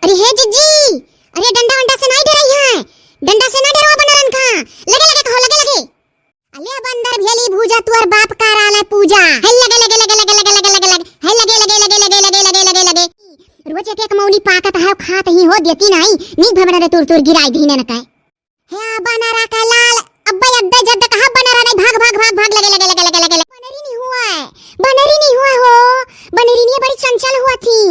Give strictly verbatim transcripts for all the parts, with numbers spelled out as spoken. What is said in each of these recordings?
अरे हे जिज्जी, अरे डंडा वंडा से नाई डराई है, डंडा से ना डरावा बनरन का। लगे लगे कहो, लगे लगे। अले बंदर भेली भूजा, तुअर बाप कराला पूजा। हे लगे लगे लगे लगे लगे लगे लगे, हे लगे लगे लगे लगे लगे लगे लगे लगे। रोज एक एक मौनी पाकत है, खात ही हो देती नाई, नीक भवना रे तुर तुर गिराई दीने न कहे। हे बनरा का लाल, अब्बे अब्बे जद कहा बनरा नहीं, भाग भाग भाग भाग, लगे लगे लगे लगे लगे लगे। बनरी नहीं हुआ है, बनरी नहीं हुआ हो, बनरी नहीं, बड़ी चंचल हुआ थी।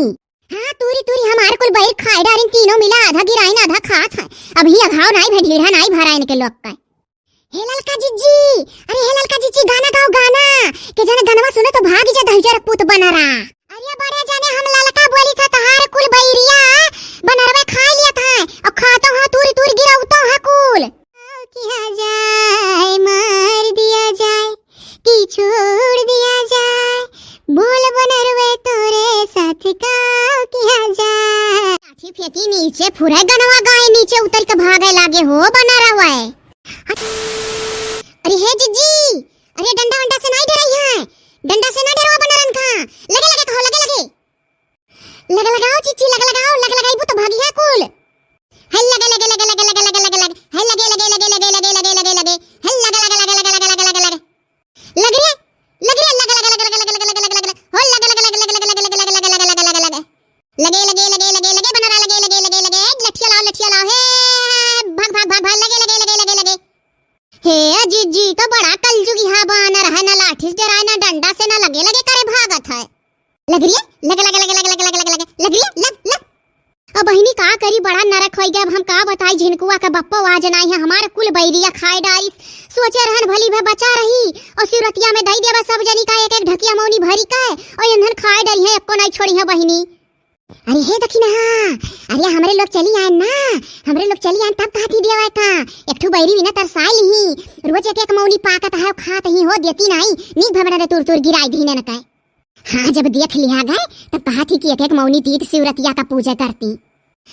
हाँ, तूरी तूरी हमार कुल बैर खाए डारिन, तीनों मिला आधा गिराइन आधा खात है। अब ही अघाव नाई भे ढीढ़ा नाई भराइन के लोग का। हे ललका जिज्जी, अरे हे ललका जिज्जी, गाना गाओ गाना, के जन गनवा सुने तो भाग जा दहिजर पूत बनरा। अरे बड़े जने हम ललका बोली था तहार कुल बैरिया बनरवे खाए लिया था, और खातो हाँ तूरी तूरी गिरावतो हाँ कुल। किया जाए, मार दिया जाए, कि छोड़ दिया जाए, बोल बनरवे तोरे साथ का किया जाए। लाठी फेंकी नीचे, फुरे गनवा गाए नीचे उतर के भागे लागे हो बनरवे। अरे हे जिज्जी, अरे डंडा वंडा से नाई डराई है, डंडा से ना डरावा बनरन का। लगे लगे कहो, लगे लगे। लग लगाओ चिच्ची, लग लगाओ, लग लगाइबू तो भागी है कुल। हे लगे लगे लगे लगे लगे लगे लगे, हे लगे लगे लगे लगे लगे लगे लगे लगे लगे, हे लगे लगे लगे लगे लगे लगे लगे लगे। लग रे, लग रे, लग लग लग लग लग लग लग लग लग, हो लग लग लग लग लग लग लग लग लग लग लग लग। लगे लगे लगे लगे लगे बनरा, लगे लगे लगे लगे, लठिया लाओ, लठिया लाओ, हे भाग भाग भाग भाग, लगे लगे लगे लगे लगे। हे जिज्जी, तो बड़ा कलजुगी हा बानर है, ना लाठी से डराए, ना डंडा से, ना लगे लगे करे भागत है। लग रे, लग लग लग लग लग लग लग लग, लग रे, लग लग। अब बहिनी का करी, बड़ा नरक होई गया। अब हम का बताई, झिनकुआ का बप्पो आज नाई है, हमार कुल बैरिया खाए डारिस। सोचे रहन भली भे बचा रही, और सिरतिया में दई देवा सब जनी का एक एक ढकिया मौनी भरी के, और इन्हन खाए डरी है, एको नाई छोड़ी है बहिनी। अरे हे दखिनहा, अरे हमरे लोग चली आए ना, हमरे लोग चली आए तब कहती देवा का, एक ठू बैरी बिना तरसाई लिही, रोज एक एक मौनी पाकत है, खात ही हो देती नाई, नीक भवना रे तुर तुर गिराई दीने न कहे। हाँ, जब देख लिहा गए, तब कहा थी कि एक एक मौनी तीत सिवरतिया का पूजा करती।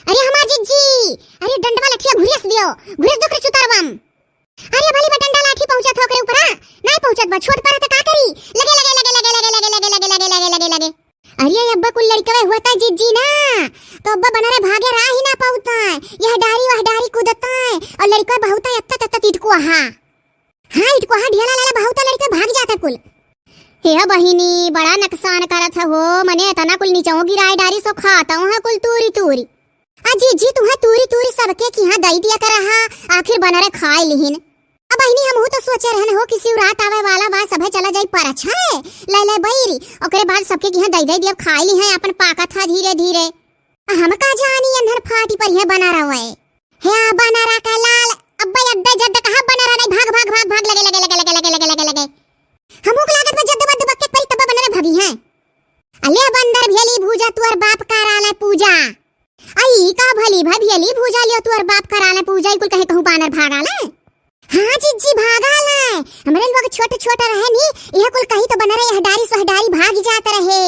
अरे हमार जिज्जी, अरे डंडवा लठिया घुरियस दियो, घुरियस दो करे चुतरवम। अरे भली बा डंडा लाठी पहुँचत हो करे ऊपरा, नाई पहुँचत बा, छोट पर त का करी? लगे, लगे, लगे। अरे अब्बा कुल लड़कवे हुआ था जिज्जी ना, तो अब्बा बनरे भागे राह ही ना पाउता है, यह डारी वह डारी कूदता है, और लड़कवे बहुत है, अत्ता तत्ता तिटकुआ हा। हाँ, इटको हाँ ढेला लाला बहुत लड़के भाग जाता कुल। हे बहिनी, बड़ा नुकसान करत हो, मने इतना कुल नीचों गिराए डारी सो खाता हूँ कुल तूरी तूरी। आ जिज्जी, तुहे तूरी तूरी सबके किहाँ दई दिया कर रहा, आखिर बनरे खाए लिहिन। अब बहिनी, हमहू तो सोचे रहन हो कि शिवरात आवे वाला बा, सभे चला जाई परछाए, ले ले बैरी, ओकरे बाद सबके किहाँ दई दई दिया, खाए लिहे अपन पाकत हा धीरे धीरे। आ हम का जानी अंधर फाटी पर है बना रहे। हे आ बनरा का लाल, अब्बे अद्दे जद्द कहा बनरा नहीं, भाग, भाग, भाग, भाग, लगे, लगे, लगे। हमहू के लागत बा जद्द बद्द बक्के परी तब्बा बनरे भगी हैं। अले बंदर भेली भूजा तुअर बाप कराले पूजा। आई का भली भा भेली भूजा लियो तुअर बाप कराले पूजा, ई कुल कहे कहूँ बानर भागाले। हाँ जिज्जी भागाले, हमरे लोग छोट छोट रहे नी, यह कुल कही तो बनरे यह डारी सोह डारी भाग जात रहे।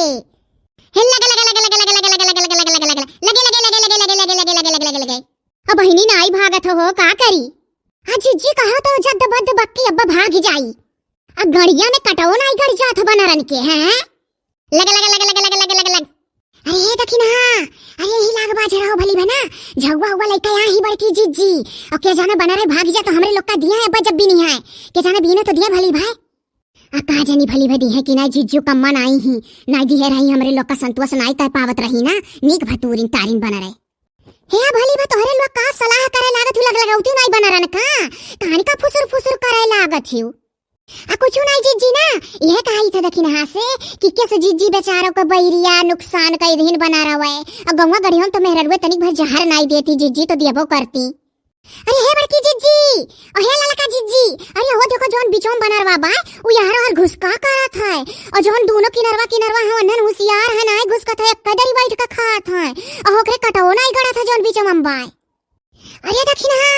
हे लगे, लगे, लगे। अब बहिनी नाई भागत हो, का करी? आ जिज्जी कहा तो जद्द बद्द बक्की अब्बा भाग जाई। आ गड़िया में कटो नाई गड़ जात बनरन के, हैं? लग, लग, लग। अरे, ये देखी ना, अरे, यही लाग बाज रहो भली बना, झौवा उवा लइका यहाँ ही बड़की जिज्जी। और के जाने बनरे भाग जा तो हमरे लोग का दिया है अब्बा जब भी नहीं है। के जाने बीनो तो दिया भली भाई। आ का जानी भली भदी है कि नाई जिज्जू कम्मा नाई ही, नाई दिहे रही हमरे लोग का संतोष नाई कर पावत रही ना, नीक भतूरिन तारिन बन रहे। हे भली भा तोहरे लोग का सलाह करे लागत हूँ, लग लगावती नाई बना रहन का, कहानी का फुसुर फुसुर करे लागत हूँ। आ कुछ नाई जिज्जी ना, यह कहा था दखिनहा से कि कैसे जिज्जी बेचारों का बैरिया नुकसान का इधन बना रहा है, और गौवा गढ़ियों तो मेहररुए तनिक भर जहर नाई देती जिज्जी तो दियबो करती। अरे हे बड़की जिज्जी, ओ हे ललका जिज्जी, अरे हो देखो जौन बिचों बनरवा बा, उ यहरो हर घुसका करत है। और जौन दोनों किनरवा किनरवा है, वन्हन होशियार है, नाय घुसकत है, एक दरी बैठ के खात है। और ओकरे कटवो नाय गड़त है जौन बिचों में बा। अरे दखिनहा,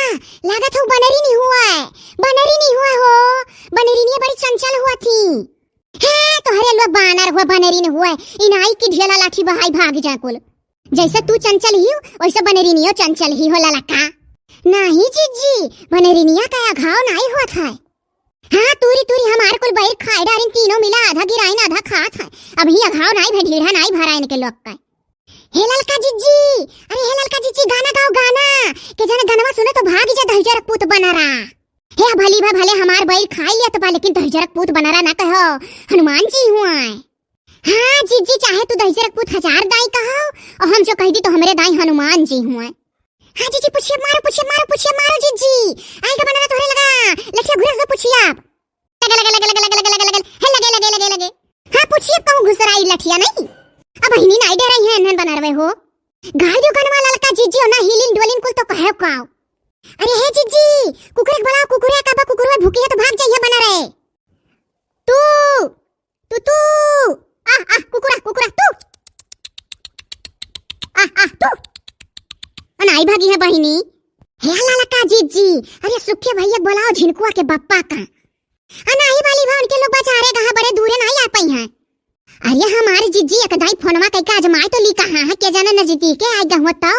लागत हो बनरी नहीं हुआ है, बनरी नहीं हुआ हो, बनरी नहीं बड़ी चंचल हुआ थी। हे, तोहरे लोग बानर हुआ, बनरी न हुआ, इनाई की ढेला लाठी बहाई भाग जा कुल। जैसे तू चंचल ही हो, वैसे बनरिनियो चंचल ही हो ललका। नाही जिज्जी, बनरिनिया का अघाव नाही होत है। हाँ, तूरी तूरी हमार कुल बैर खाए डारिन, तीनों मिला आधा गिराइन आधा खात है। अब ही अघाव नाही भे ढीढ़ा नाही भराइन के लोग का। हे ललका जिज्जी, अरे हे ललका दहिजरक पूत बनरा। हे भली भा, भले हमार बैर खाइ लेत बा, लेकिन दहिजरक पूत बनरा ना कहो, हनुमान जी हुआँ। हाँ जिज्जी, चाहे तू दहिजरक पूत हजार दाई कहो, और हम जो कहि दी तो हमरे दाई हनुमान जी हुआँ। हाँ जिज्जी, पुछिया मारो, पुछिया मारो, पुछिया मारो जिज्जी। आइगा बनरा तोहरे लगा, लठिया घुरस दो पुछिया। लगे, लगे, लगे, लगे, लगे, लगे, लगे, लगे, लगे, लगे, लगे। हाँ, पुछिया कहूँ घुसराई लठिया नहीं। अब बहिनी नाई डराई है, एन्हन बनरवे हो। गाय दियो गनवा ललका जिज्जी, ना हिलिन डोलिन कुल तो कहे काओ। अरे हे जिज्जी, कुकुरे के बुलाओ, कुकुरे का बा, कुकुरे भूकी है तो भाग जाइए बनरे। तू, तू, तू। आह, आह, कुकुरा, कुकुरा, तू। आह, आह, तू। अनाई भागी है बहिनी। हे ललका जिज्जी, अरे सुखे भैया के बुलाओ झिनकुआ के बप्पा का। अनाई वाली भा उनके लोग बजारे गहा बड़े दूरे नाई आ पाई हैं। अरे हमारे जिज्जी एक दाई फोनवा कइके आजमाए तो ली कहाँ है, के जाने नजदीके आइ गहुआ तो।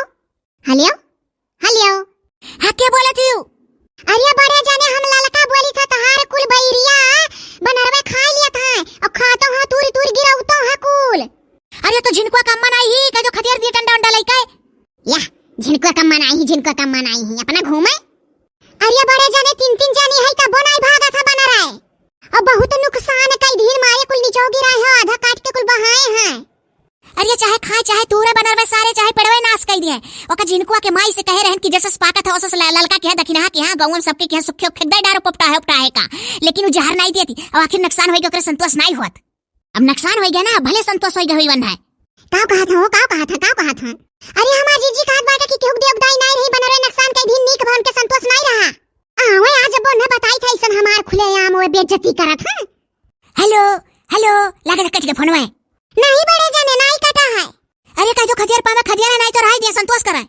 हेलो, हेलो। हाँ, के बोलत हियो? अरे बड़े जाने हम ललका बोली था, तहार कुल बैरिया बनरवे खाइ लिया था, और खातो हाँ तूरी तूरी गिरावतो हाँ कुल। अरे तो झिनकुआ का अम्मा नाई ही, कह दो खतियार दिए डंडा उंडा लइके। या, झिनकुआ का अम्मा नाई ही, झिनकुआ का अम्मा नाई ही, अपना घूमे। अरे बड़े जाने तीन तीन जानी है, तबो नाई भागा था बनरे। अब बहुत नुकसान कइ दीन, मारे कुल निचो गिराए हैं, आधा काट के कुल बहाए हैं। अरे चाहे खाए, चाहे तूरे बनरवे सारे, चाहे पेड़वे नास कइ दिए। ओका झिनकुआ के माई से कहे रहन कि जसस पाकत है, ओसस ल-, ललका के यहाँ, दखिनहा के यहाँ, गौवन सबके के यहाँ सुखे फेंक दे डारो पोपटाहे उपटाहे का। लेकिन उ जहर नाई देती, अब आखिर नुकसान होइगा, ओकरे संतोष नाई होत। अब नुकसान होइगा ना, भले संतोष होइगा हुई वन है। काव कहत हो, काव कहत है, काव कहत है? अरे हमार जिज्जी कहत बाटे कि केहू के देव दाई नाई रही, बनरवे नुकसान कइ दीन, नीक भा उनके संतोष नाई रहा। आ, ओए आज अब उन्हें बताई था, ऐसन हमार खुलेआम ओए बेइज्जती करत है। हेलो, हेलो, लागे तो कट गया फोनवा। नहीं बड़े जाने, नाई कटा है। अरे कह दो खदियार पावे, खदियार है, नाई तो रहाई दिया, संतोष कराए।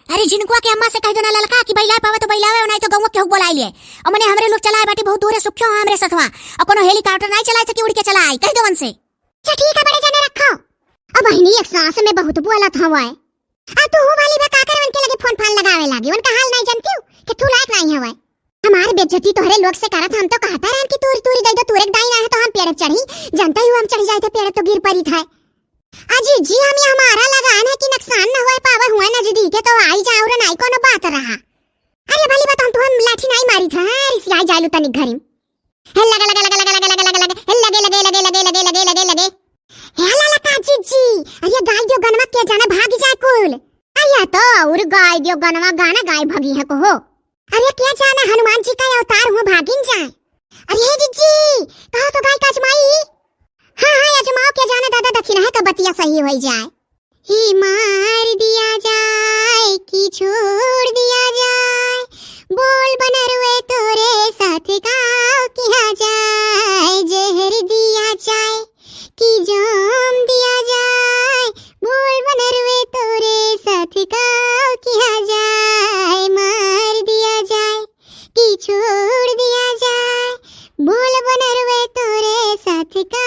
अरे झिनकुआ के अम्मा से कह दो ना ललका कि बैलाए पावे तो बैलावे, नाई तो गौवा केहू बोलाइ लिए। और मने हमरे लोग चलाए बाटी बहुत दूर है, सुखियो है हमरे सथवा। और कोनो हेलीकॉप्टर नाई चलाए सकी उड़ के चला आई, कह दो उनसे। अच्छा ठीक है बड़े जाने रखो। अब बहिनी एक सांस में बहुत बोलत हवा है। आ तू हूँ वाली बा का करे उनके लगे फोन फान लगावे लागी, उनका हाल नाई जानती हूँ कि तू लायक नाई हवा है। हमार बेइज्जती तोहरे लोग से करत, हम तो कहता रहन कि तूरी तूरी दे दो, तूरे के दाई ना है तो हम पेड़ पे चढ़ी, जानता ही हूँ हम चढ़ी जाए थे पेड़ तो गिर पड़ी था। अजी जी हम ये हमारा लगान है कि नुकसान न होए पावे, हुआ नजदीक है तो आई जाओ रे, नाई कोनो बात रहा। अरे भली बात हम तो हम लाठी नाई मारी था, हाँ, रिसियाई जालू तनिक घरी। हे लगे, लगे, लगे, लगे। हे ललका जिज्जी, अरे गाय दियो गनवा के जाने भागी जाए कुल। अया तो और गाय दियो गनवा गाना गाय भागी है कहो। अरे के जाने हनुमान जी का अवतार हुआ भागिन जाए। अरे हे जिज्जी, कहो तो गाय का आजमाई। हाँ, हाँ, आजमाओ, के जाने दादा दखिनहा का बतिया सही होई जाए। ही मार दिया जाए कि छोड़ दिया जाए, बोल बनरवे तोरे साथ का किया जाए, जहर दिया जाए कि जाम दिया जाए, बोल बनरवे तोरे साथ का किया जाए, मार दिया जाए कि छोड़ दिया जाए, बोल बनरवे तोरे साथ का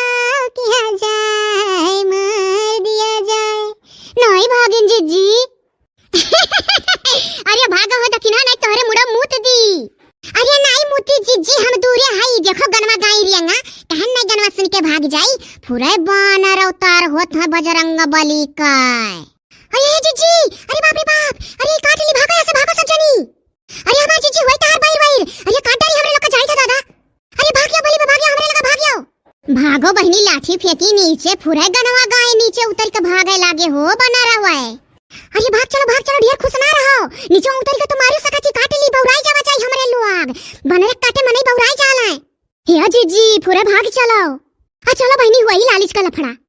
किया जाए, मार दिया जाए। नाई भागिन जिज्जी। अरे भागो हो दखिनहा, नाई तोहरे मुड़ा मूत दी। अरे नाई मूती जिज्जी, हम दूरे हई, देखो गनवा गाई रियंगा, कहन नाई गनवा सुन के भाग जाई। फुरे बानर अवतार होत है बजरंग बली का। अरे हे जिज्जी, अरे बाप रे बाप, अरे काट ली, भागो यहाँ से, भागो सब जनी। अरे हमार जिज्जी, वही तार बाइर बाइर, अरे काट डाली हमरे लोग का जाई था दादा। अरे भाग जाओ बली बा, भाग जाओ, हमरे लगा भाग जाओ। भागो बहिनी, लाठी फेंकी नीचे, फुरे गनवा गाय नीचे उतर के भागे लागे हो, बना रहो है। अरे भाग चलो, भाग चलो, ढेर खुश ना रहो, नीचे उतर के तुम्हारे सकती काट ली, बौराई जावा चाही हमरे लोग, बनरे काटे मनई बौराई जाला है। हे जिज्जी, फुरे भाग चलो। आ चलो बहिनी, हुआ ही लालिच का लफड़ा।